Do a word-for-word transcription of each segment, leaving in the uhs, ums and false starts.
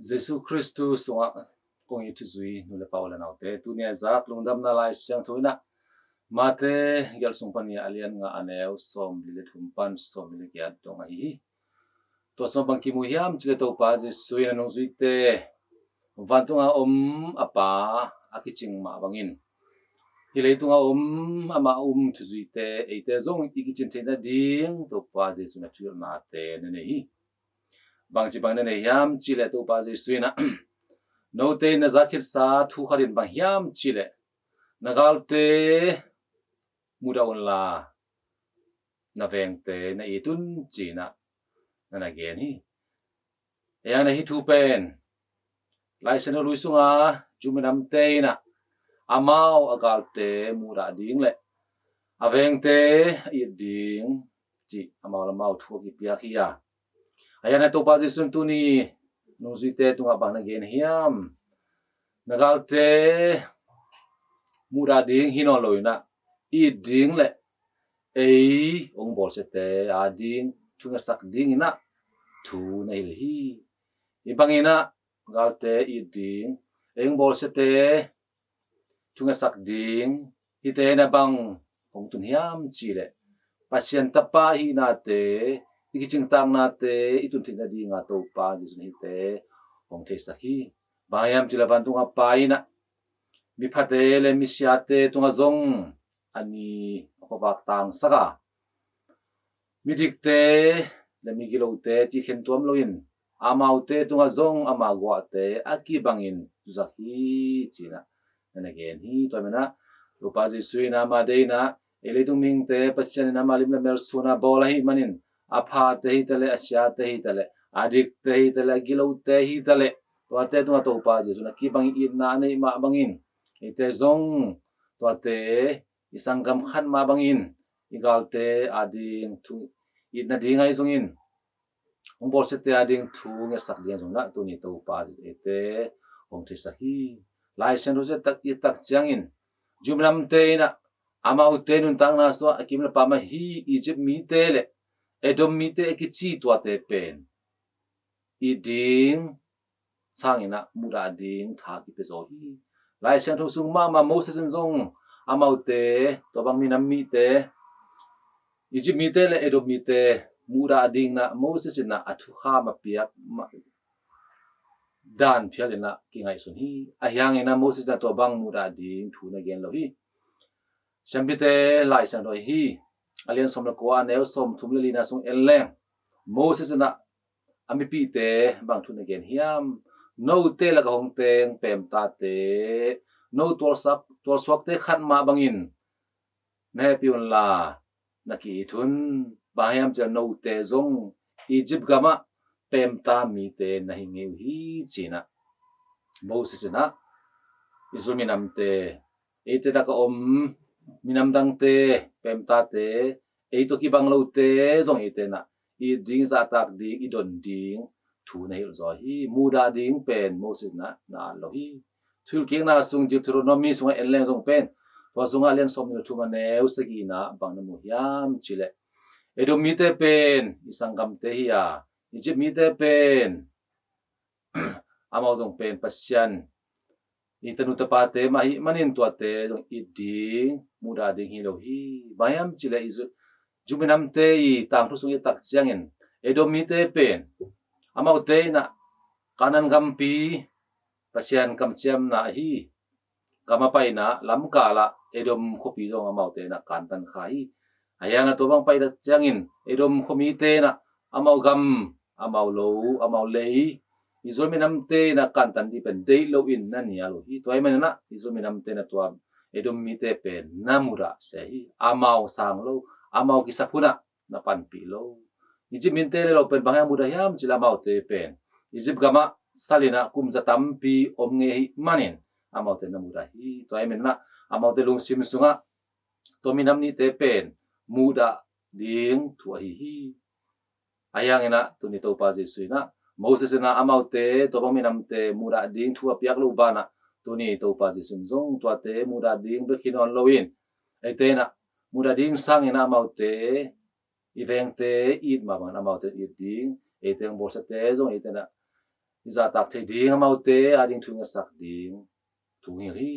Jesu Khristu sungah kong it thuzui nu le pa, u le naute, tuni a zak lungdamna Lai Siangtho in ah Mate gelh sung pan a lian nga, a neu sawmli le thum pan sawmli le giat dong ahi hi. Tua sung bang kimu hiam cih leh Topa Jesu in a nungzuite, vantunga om a Pa a kicing mah bangin, hih leitunga om amah a um thuzuite, eite zong i kicin theihna ding Topa Jesu in a thuhilhnate na nei hi. Bangci bangin na nei hiam cih leh Topa Jesu in ah, note in na zak khitsa thu khat in bang hiam cih leh, na galte mudah unla, na vengte na it un, ci-in ah na na gen hi. Ei, a na hih thu pen Lai Siangtho lui sunga Jew minamte in ah amau a galte mudah ding le a vengte a it ding cih amau le amau thu a kipiak hi a, a, a na Topa Jesu in tuni nungzuite tungah bang na gen hiam? Na galte mudah ding hi nawn lo in ah, it ding le ei hong bawlsiate ading thungetsak dingin ah thu na hilh hi. Hih bangin ah galte it ding, ei hong bawlsiate thungetsak ding, hihte in ah bang hong tun hiam cih leh, Pasian Tapa i hihnate, i kicingtaknate i tun theihna dinga Topa Jesu in hihte hong theisak hi. Bang hiam cih leh vantunga Pa in ah miphate le misiate tungah zong a ni a khuavak tangsak a, midikte le migilote cih khen tuam loin, amaute tungah zong ama guahte a kibangin zuzak hi, ci-in ah na na gen hi. Tua manin ah Topa Jesu in ah ama deihna, ei leitung mihingte Pasian in ama lim le mel suan a bawl ahih manin, a phate hi ta leh, a siate hi ta leh, a dikte hi ta leh, a gilote hi ta leh, tuate tungah Topa Jesu in a kibangin itna a neih mah bangin, eite zong tuate i sanggam khat mah bangin i galte ading thu itna ding ahi zongin, hong bawlsiate ading thungetsak ding ahi zongin ah tuni Topa Jesu in eite hong theisak hi. Lai Siangtho sung i et tak, i et tak ciangin, Jew minamte in ah amaute nuntakna sungah a kim le pam ahi Egypt mite le Edom mite a kici tuate pen it ding sangin ah mudah ding tha kipia zaw hi. Lai Siangtho sung mahmah Moses in zong amaute, tua bang minam mite, Egypt mite le Edom mite mudah ding in ah Moses in ah a thukham a piak mah dan phial in ah kingaihsun hi. Ahi hangin ah Moses in ah tua bang mudah ding thu na gen lo hi. Siampite Lai Siangtho hi, a lian sawm le kua, a neu sawmthum le lina sung en leng, Moses in ah a mipihte bang thu na gen hiam? Note lakah hong teng pemtate, no tualsuak, tualsuakte khat mah bangin na hehpih unla, na ki-it un. Bang hiam cih leh note zong Egypt gamah pemta mite na hi ngei uh hi, ci-in ah Moses in ah Israel minamte, eite lakah om minam dangte, pemtate, ei tawh kibang lote zong eite in ah it ding, zahtak ding, i don ding thu na hilh zaw hi. Mudah ding pen Moses in ah na at lo hi. Thuhilhkikna sung Deuteronomy sungah en leng zong pen, tua sungah a lian sawmnih le thum, a neu sagihna bang na mu hiam cih leh, Edom mite pen i sanggamte hi a, Egypt mite pen amau zong pen Pasian i tanu tapate mah ahih manin tuate zong it ding, mudah ding hi lo hi. Bang hiam cih leh i Jew, Jew minamte i tangthu sung i et tak ciangin, Edom mite pen amaute in ah Kanaan gampi, Pasian kamciamna ahi gam a paina lamkalah Edom khuapi zong amaute in ah kantan kha hi. Ahi hangin ah tua bang pai tak ciangin Edom khuamite in ah amau gam, amau lo, amau lei Israel minamte in ah kantan ding pen deih loin na nial uh hi. Tua ahih manin ah Israel minamte in ah tua Edom mite pen na mudah se hi. Amau sang lo, amau kisap hun ah na panpih lo. Egypt mite le lo pen bang hang mudah hiam cih leh amaute pen Egypt gamah sal in ah kum za tampi om ngei ahih manin amaute na mudah hi. Tua ahih manin ah amaute lungsim sungah tua minam nihte pen mudah ding thu ahi hi. Ahi hangin ah tuni Topa Jesu in ah, Moses in ah amaute, tua bang minamte mudah ding thu a piak loh banah, tuni Topa Jesu in zong tuate mudah ding bek hi nawn loin, eite in ah mudah ding sangin ah amaute, i vengte it mah bangin amaute it ding, eite hong bawlsiate zong eite in ah i zahtak thei ding, amaute ading thu i ngetsak ding thu ngil hi.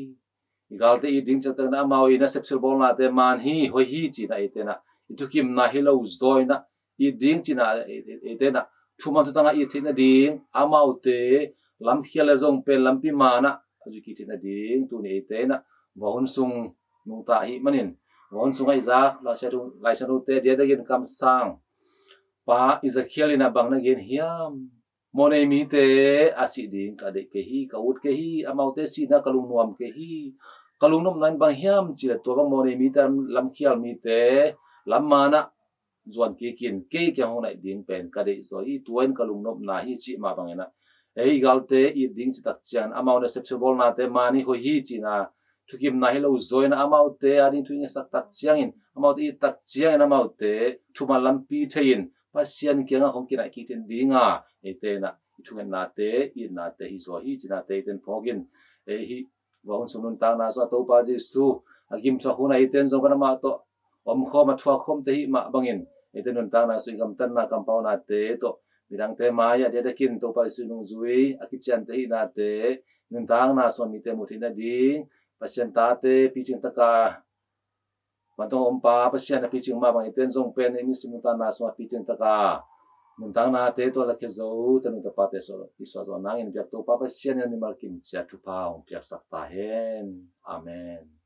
I galte it ding citak na amau i nasep silbawlnate man hi, hoih hi cina eite na i thukimna hi lo zawina it ding cina eite na thuman thutanga it theih nading amaute lamkhial le zong pen lampi mana a zui kik theih nading tuni eite na vawhun sung nungta ahih manin vawhun sungah i zak Laisiangtho, Laisiangthote diadagin kamsang pa Ezekiel in a bang na gen hiam? Mawhnei mite a sih ding ka deih kei hi, ka ut kei hi, amaute sihna ka lungnuam kei hi. Ka lungnopna in bang hiam cih leh tua bang mawhnei mite, lamkhial mite lam manah zuan kikin kei kiang hong naih ding pen ka deih zaw hi, tua in ka lungnopna hi cih mah bangin ah ei galte it ding citak ciangin amau nasep silbawlnate man hi, hoih hi cina thukimna hi lo zawina amaute ading thu i ngetsak tak ciangin, amaute it tak ciangin amaute thuman lampi thei-in Pasian kiangah hong kinaih kik theih dinga eite na i thungetnate, itnate hi zaw hi cinate eite in phawkin ei hih vawhun sung nuntakna sungah Topa Jesu a gimthuak hunah eite in zong pan amah tawh omkhawm a thuakkhawmte hih mah bangin eite nuntakna sung i gamtatna kampaunate tawh midangte mai-ah diadakin Topa Jesu nungzui a kiciante hihnate nuntakna sungah mite muh theih nading Pasian tate picing taka vantungah om Pa Pasian a picing mah bang eite in zong pen ei nisim nuntakna sungah picing taka nuntaknate tawh lakhia zo tanung tapate i suah zawh nangin biak Topa Pasian in a mimal kim ciat thupha hong piaksak ta hen. Amen.